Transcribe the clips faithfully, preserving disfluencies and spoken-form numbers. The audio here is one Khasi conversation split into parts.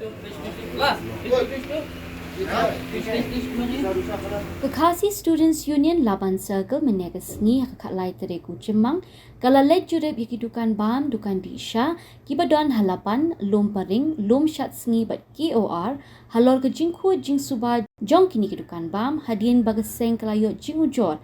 Ka Khasi Students Union Laban Circle mynne ka sngi ha ka khatlai tarik u Jymmang ka la leit jurip ïa ki dukan bam dukan dih sha kiba don ha Laban, Lum Paring, Lum Shatsngi bad K O R halor ka jingkhuid jingsuba jong kine ki dukan bam hadien ba ka seng ka la ïoh jingujor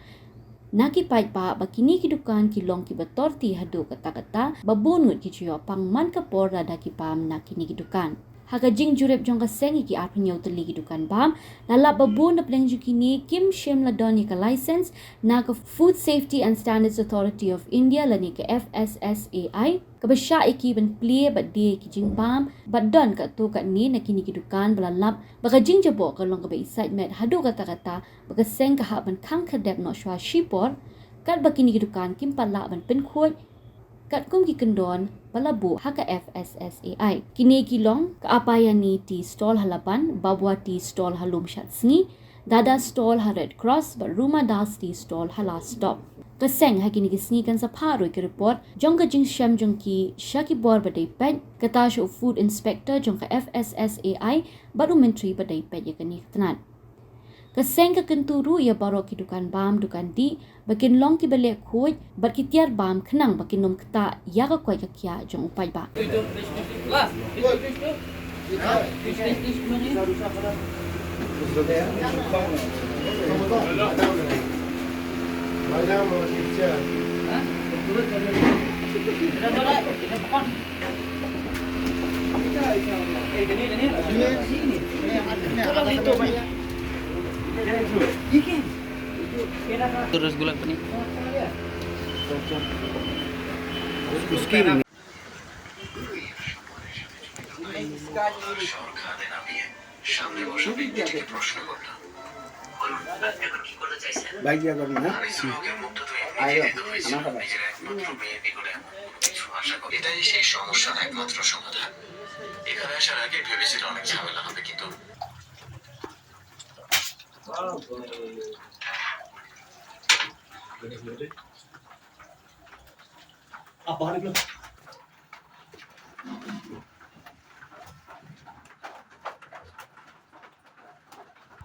na ki paidbah ba kine ki dukan ki long kiba torti haduh katta katta ba bun ngut ki ju ïoh pang man ka por lada ki bam na kine ki dukan. Ha ka jingjurip jong ka seng ïa ki arphew hynñiew tylli ki dukan bam la lap ba bun na pdeng jong kine kim shym la don ïa ka license na ka Food Safety and Standards Authority of India lane ka F S S A I kaba shah ïa ki ban plie bad die ïa ki jingbam bad don katto katne na kine ki dukan ba la lap ba ka jingjaboh ka long kaba isaitmet haduh katta katta ba ka seng ka hap ban khang khyrdep noh shuwa shipor katba kine ki dukan kim pat lah ban pynkhuid katkum ki kyndon ba la buh ha ka F S S A I. Kine ki long ka Apayani Tea Stall ha Laban, Babwa Tea Stall ha Lum Shatsngi, Dada Stall ha Red Cross bad Ruma Das Tea Stall ha Last Stop. Ka seng ha kine ki sngi kan sa phah ruh ïa ki report jong ka jingshem jong ki sha ki bor ba dei peit, kata sha u Food Inspector jong ka F S S A I bad u Myntri ba dei peit ïa kane ka tnat. Ka seng ka kyntu ruh ïa baroh ki dukan bam dukan dih ba kin long kiba leh khuid bad ki tiar bam khnang ba kin ym ktah ïa ka koit ka khiah jong u paidbah. Terus gulat pani. সামনে বসা ব্যক্তিটিকে প্রশ্ন করলাম, "বলুন, আপনি এখন কি করতে চাইছেন?" ভাই, কি করবেন, হ্যাঁ? আমি শ্রীমুখের মুখ তো এমনি আয়ো, দেখে দিয়েছি। আমার কথা। নিজের একমাত্র মেয়ে বিগলে এমন কোনো কিছু আশা করি। এটাই সেই সমস্যার একমাত্র সমাধান। এখানে আসার আগে ভেবেছিলাম অনেক ঝামেলা হবে, কিন্তু